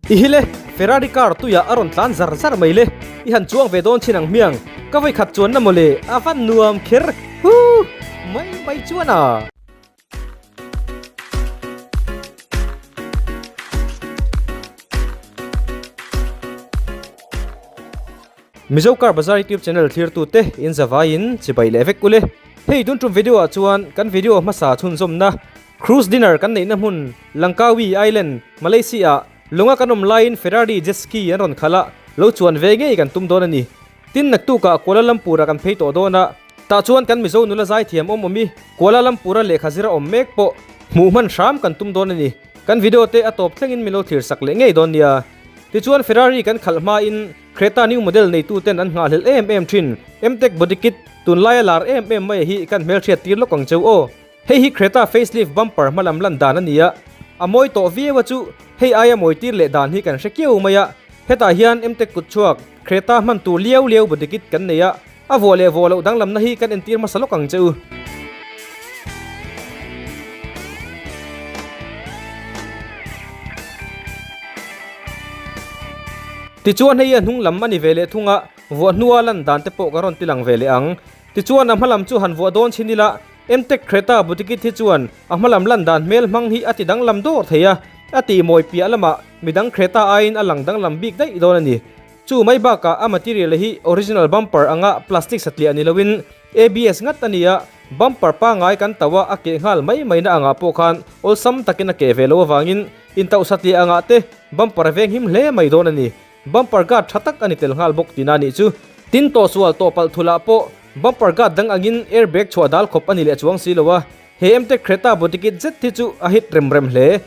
I hi le, Ferrari car tuiah a rawn tlan zar zar mai le, i han chuang ve dawn chin ang hmiang, ka vawikhat chuanna mawle a van nuam kher, huu mai mai chuan a. Mizo Car Bazaar YouTube channel thlirtute in zavaiin chibai leh vek ule. Hei tun tum video ah chuan kan video hmasa chhunzawmna Cruise dinner kan neihna hmun Langkawi Island, Malaysia ah lunga kan awm laiin Ferrari jet ski an rawn khalh a, lo chuan ve ngei kan tum dawn a ni. Tin naktukah Kuala Lumpur ah kan phei tawh dawn a, tah chuan kan Mizo nula zaithiam awm awm i Kuala Lumpur a lehkha zir a awm mek pawh hmuh hman hram kan tum dawn a ni. Kan video te a tawp thlengin min lo thlir sak leh ngei dawn nia. Tichuan Ferrari kan khalh hmain Creta new model neitu ten an nghahhlelh em em thin. Mtech body kit tunlaia lar em em mai hi kan hmelhriat tir lawk ang cheu aw. Hei hi Creta facelift bumper hmalam lan dan a ni a, a mawi tawh viau a chu hei aia mawi tir leh dan hi kan hre kiau mai a. Hetah hian Mtech kut chhuak Creta hman tur liau liau body kit kan nei a, a vuah leh vuah loh danglamna hi kan entir hmasa lawk ang che u. Tichuan hei a hnung lam a ni ve leh thung a, vuah hnua lan dan te pawh ka rawn ti lang ve leh ang. Tichuan a hma lam chu han vuah dawn chhin ila, Mtech Creta butikit hi chuan a hma lam lan dan hmel hmang hi a ti danglam dawr thei a, a tih mawi piah lamah midang Creta aiin a lang danglam bik daih dawn a ni. Chu mai bakah a material hi original bumper anga plastic satliah ni loin ABS ngat a ni a, bumper pangai kan tauh a a keh nghal mai mai na angah pawh khan awlsam takin a keh ve lo avangin intauh satliah angah te bumper a venghim hle mai dawn a ni. Bumper guard tha tak a ni tel nghal bawk tina a nih chu. Tin tawhsual tawh palh thulah pawh bumper guard dang angin airbag chhuah dal khawp a ni leh chuang si lo a, he Mtech Creta body kit zet hi chu a hit rem rem hle.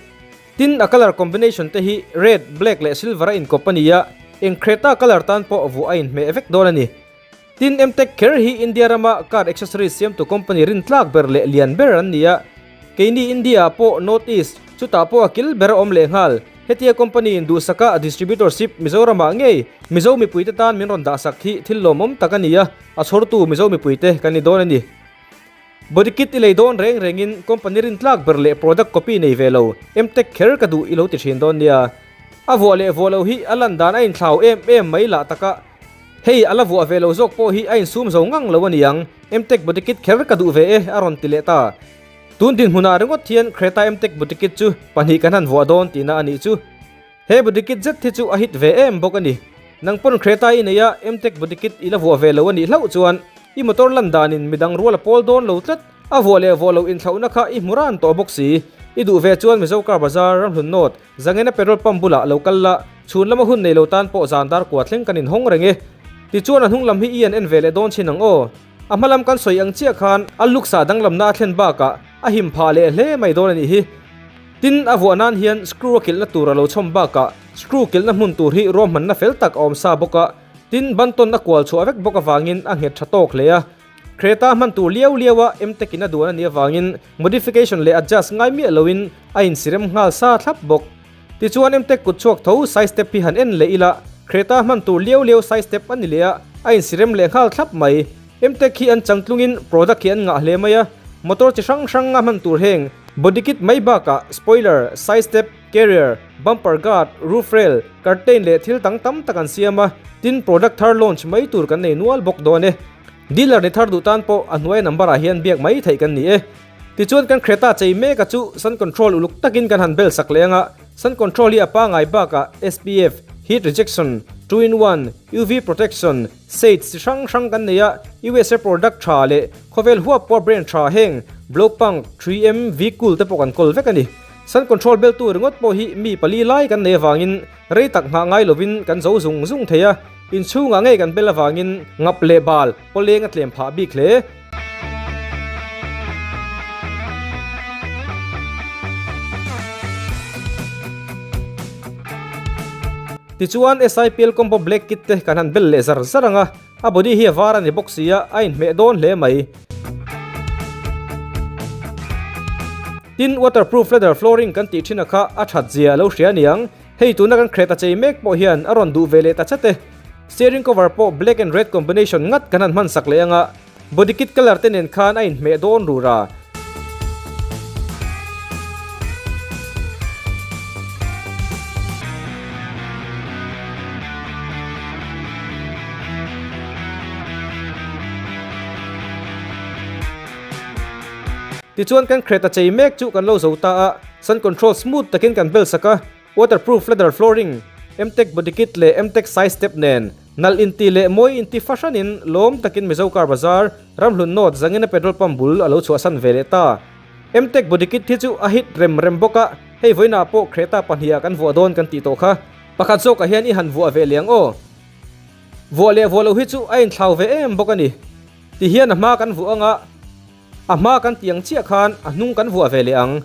Tin a colour combination te hi red, black leh silver a inkawp a ni a, eng Creta colour tan pawh vuah a inhmeh vek dawn a ni. Tin Mtech kher hi India rama car accessories siamtu company rintlak ber leh lian ber an ni a, keini India ah pawh North East, chutah pawh a kil ber a awm leh nghal. Hetia company in duhsaka a distributorship Mizoramah ngei Mizo mipuite tan min rawn dahsak hi thil lawmawm tak a ni a, a chhawrtu Mizo mipuite kan ni dawn a ni. Body kit i lei dawn reng rengin company rintlak ber leh product copy nei ve lo, Mtech kher ka duh i lo ti thin dawn nia. A vuah leh vuah lo hi a lan dan a inthlau em em mai lah taka. Hei a la vuah ve lo zawk pawh hi a insum zo ngang lo a niang, Mtech body kit kher ka duh ve e a rawn ti leh ta. Tun dinhmunah ringawt hian Creta Mtech body kit chu pahnih kan han vuah dawn tihna a nih chu. He body kit zet hi chu a hit ve em bawk a ni. Nang pawn Creta i nei a, Mtech body kit i la vuah ve lo a nih hlauh chuan i motor lan danin midang rual a pawl dawn lo tlat. A vuah leh vuah loh inthlauhna kha i hmu ran tawh bawk si. I duh ve chuan Mizo Car Bazaar, Ramhlun North, Zangena petrol pump bulah lo kal la, chhun lama hun nei lo tan pawh zan dar kua thleng kan inhawng reng e. Tichuan a hnung lam hi i an en ve leh dawn chin ang aw. A hma lam kan sawi ang chiah khan a looks ah danglamna a thlen bakah a him phah leh hle mai dawn a nih hi. Tin, a vuah nan hian screw a kilhna tur a lo chhawm bakah screw kilhna hmun tur hi ruahmanna fel tak a awm sa bawk a, tin bantawn a kual chhuah vek bawk avangin a nghet tha tawk hle a. Creta hman tur liau liau a Mtech in a duan a nih avangin modification leh adjust ngai miah loin a insirem nghal sa thlap bawk. Tichuan Mtech kut chhuak tho side step hi han en leh ila Creta hman tur liau liau side step a ni leh a, a insirem leh nghal thlap mai. Mtech hi an changtlungin product hi an ngah hle mai a, motor chi hrang hrang a hman tur heng body kit mai bakah spoiler, side step, carrier, bumper guard, roof rail, curtain leh thil dang tam tak an siam a, tin product thar launch mai tur kan nei nual bawk dawn e. Dealer ni thar duh tan pawh a hnuai number ah hian biak mai theih kan ni e. Tichuan kan Creta chei mek a chu sun control uluk takin kan han bel sak leh ang a, sun control hi a pangai bakah SPF, heat rejection, two in one, UV protection, shades chi hrang hrang kan nei a, USA product tha leh khawvel huap pawh brand tha heng Blowpunk, 3M, V-Cool te pawh kan kawl vek a ni. Sun control beltu ringawt pawh hi mi pali lai kan nei avangin rei tak nghah ngai lovin kan zo zung zung thei a, inchhungah ngei kan bel avangin ngap leh bal pawleng a tlem phah bik hle. Tichuan SIPL combo black kit te kan han bel leh zar zar ang a, a body hi a var a ni bawk si a, a inhmeh dawn hle mai. Tin waterproof leather flooring kan tih thin a kha a that zia a lo hria aniang, hei tuna kan Creta chei mek pawh hian a rawn duh ve leh ta chat e. Steering cover pawh black and red combination ngat kan han hman sak leh ang a, body kit colour te nen khan a inhmeh dawn rur a. Tichuan kan Creta chei mek chu kan lo zo ta a, sun control smooth takin kan bel sak a, waterproof leather flooring, Mtech body kit leh Mtech side step nen, nalh inti leh mawi inti fahranin lawm takin Mizo car bazar, Ramhlun North zangina petrol pump bul a lo chhuahsan ve leh ta. Mtech body kit hi chu a hit rem rem bawk a, hei vawiinah pawh Creta pahniha kan vuah dawn kan tih tawh kha. Pakhat zawkah hian i han vuah ve leh ang aw. Vuah leh vuah loh hi chu a inthlau ve em bawk a ni. Ti hian a hma kan vuah anga a hma kan ti ang chiah khan a hnung kan vuah ve leh ang.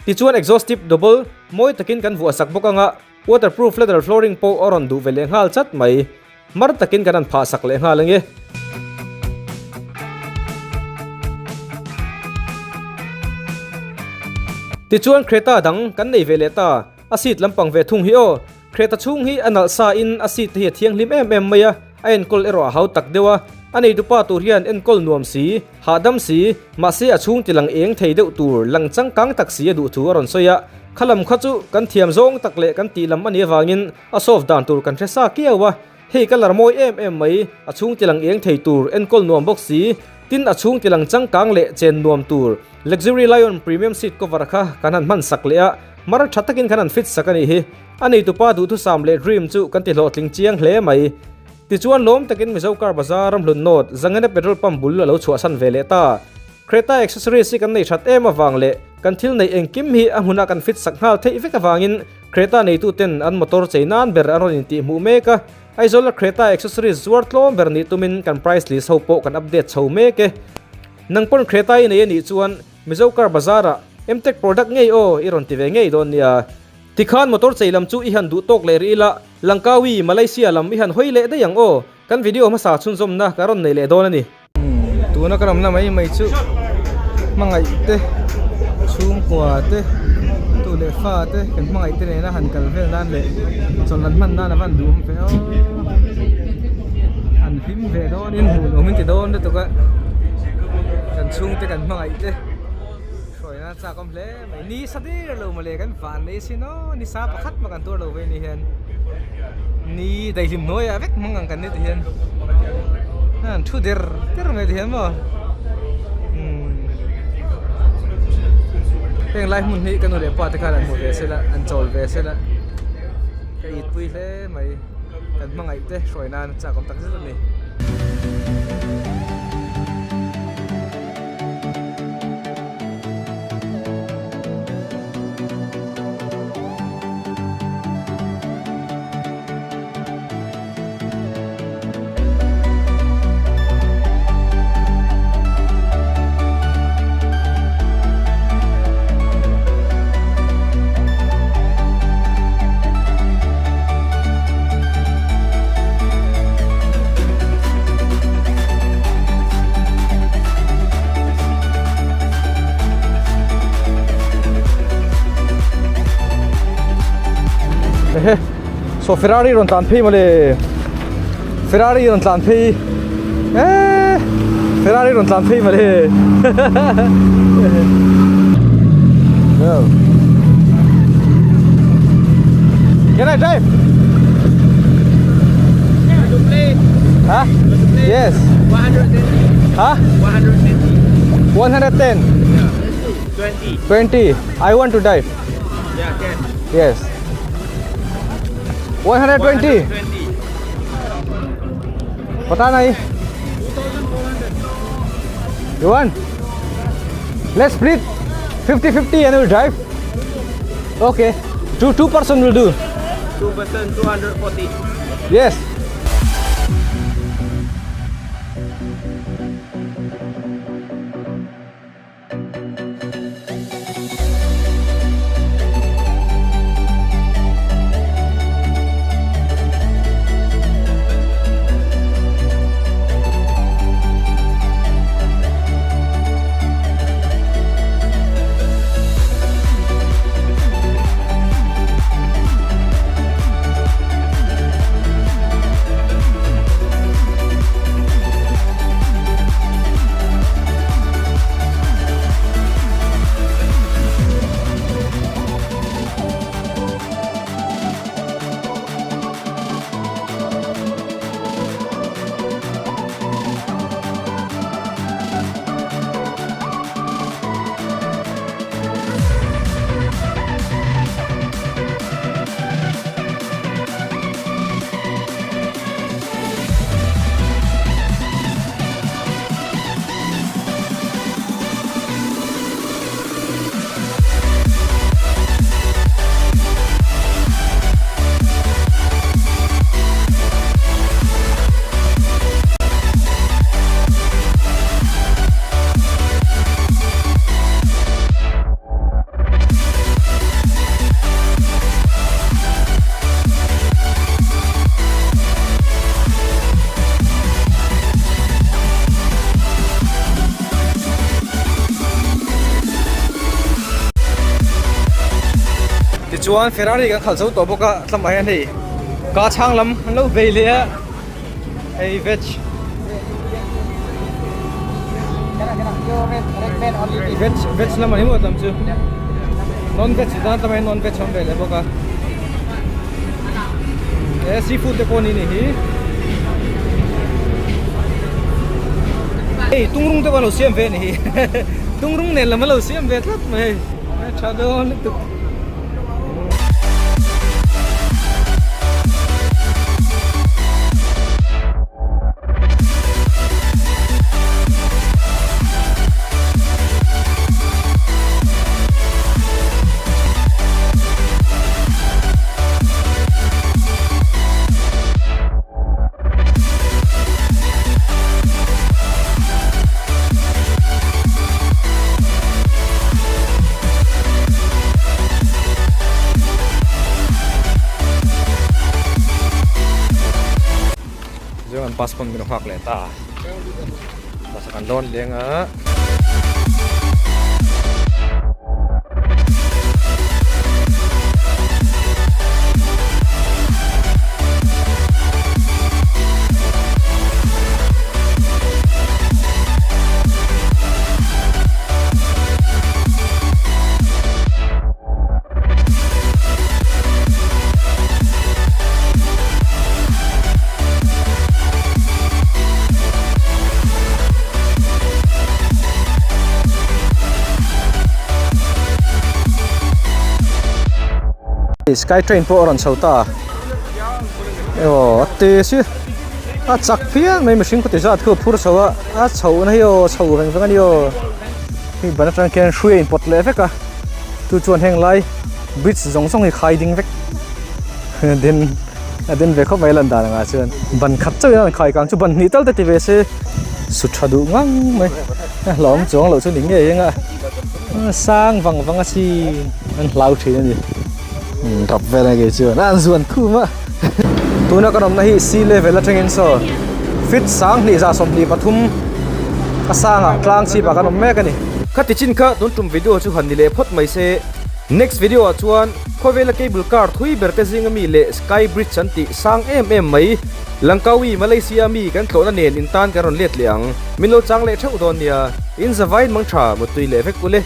Tichuan exhaust tip double mawi takin kan vuah sak bawk anga waterproof leather flooring pawh a rawn duh ve leh nghal chat mai. Mar takin kan han phah sak leh nghal ange. Tichuan Creta dang kan nei ve leh ta, a seat lampang ve thung hi aw. Creta chhung hi a nalh sa in a seat te hi a thianghlim em em mai a, a enkawl erawh a hau tak deuh a. A neitupa tur hian enkawl nuam si, hahdam si, mahse a chhung ti lang eng thei deuh tur lang changkang tak si a duh thu a rawn sawi a. Khalam kha chu kan thiam zawng tak leh kan tih lam a nih avangin A solve dan tur kan hre sa kiau a, hei ka lar mawi em em mai, a chhung tilang eng thei tur enkawl nuam bawk si, tin a chhung tilang changkang leh chen nuam tur Luxury Lion Premium Seat Cover kha kan han hman sak leh a, mar tha takin kan han fit sak a nih hi. A neitupa duhthusam leh dream chu kan ti hlawhtling chiang hle mai. Tichuan lawm takin Mizo Car Bazar ramhlun North Zangena Petrol Pump bul a lo chhuahsan ve leh ta. Creta accessories hi kan nei that em avang leh kan thil neih engkim hi a hmunah kan fit sak nghal theih vek avangin Creta neituten an motor chei nan ber an rawn intih hmuh mek a, Aizawla Creta accessories zuar tlawm ber nih tumin kan price list ho pawh kan update chho mek e. Nang pawn Creta i nei a nih chuan Mizo Car Bazar ah Mtech product ngei aw i rawn ti ve ngei dawn nia. Tikhan motor chei lam chu i han duh tawk leh rih ila, Langkawi, Malaysia lam i han hawi leh daih ang aw. Kan video hmasa chhunzawmna ka rawn nei leh dawn a ni. Tuna ka ramna mai mai chu hmangaih te chhungkua te tu leh fa te kan hmangaih te nena han kal vel nan leh chawlh an hman nan a van duhawm ve aw an hlim ve dawn in hmuh nuam in ti dawn lutuk a kan chhungte kan hmangaih te hruai nan a chak awm hle mai ni sa der lo mawle kan van mai sin aw ni sa pakhat mah kan tuar lo vei ni hian ni daihlim hnuaiah vek hmang ang kan ni ti hian an thu der der mai ti hian maw umm heng lai hmun hi ka nu leh pa te khan an hmu ve sela an chawl ve sela ka itpui hle mai kan hmangaih te hruai nan chak awm tak zet a ni. Ehe saw Ferrari rawn tlan phei mawle Ferrari rawn tlan phei eee Ferrari rawn tlan phei mawle Can I drive? Huh? Yes. 120. Huh? 120. 110. Yeah. 20. 20. I want to dive. Yeah, can. Yes. 120. 120. Pata nahi. 2400. You want? Let's split 50-50 and we'll drive. Okay. Two two person will do. 2 person 240. Yes. Tichuan Ferrari kan khalh zo tawh bawk a tlamah hian hei ka chhang lam an lo vei leh a hei veg veg veg lam a ni maw tam chu non veg tan tlamah hian non veg a awm ve leh bawk a he seafood te pawh a ni nih hi hei tungrung te pawh an lo siam ve a ni hi tungrung nen lam an lo siam ve tlat mai hei a tha dawn lutuk. Chuan passport min nghak leh ta bus ah kan lawn leng a. Sky train pawh a rawn chho ta aw a te si a chak phian mai mihring khaw ti zat khu a phur chho a a chhoh na hi aw chho veng veng a ni aw hei ban atang khian hrui a inpawt leh vek a chu chuan heng lai bridge zawng zawng hi khai ding vek den a den ve khawp mai lan dan angah chuan ban khat chauhin a rawn khai kang chu ban hnih tal te ti ve se su tha duh ngang mai a hlauhawm chuang loh chu ni ngei eng a sang vang vang a chin an hlau thin a ni rap vel a kei chuan a an zuan khum a tuna kan awmna hi sea level atangin saw feet 2173 a sangah tlang chhipah kan awm mek a ni. Khati chin kha tun tum video chu han ni leh phawt mai se. Next video ah chuan khawvela cable car thui ber te zinga mi leh sky bridge an tih sang em em mai Langkawi Malaysia mi kan tlawhna nen in tan kan rawn let leh ang. Min lo chang leh theuh dawn nia. In zavai in mang tha mutui leh vek ule.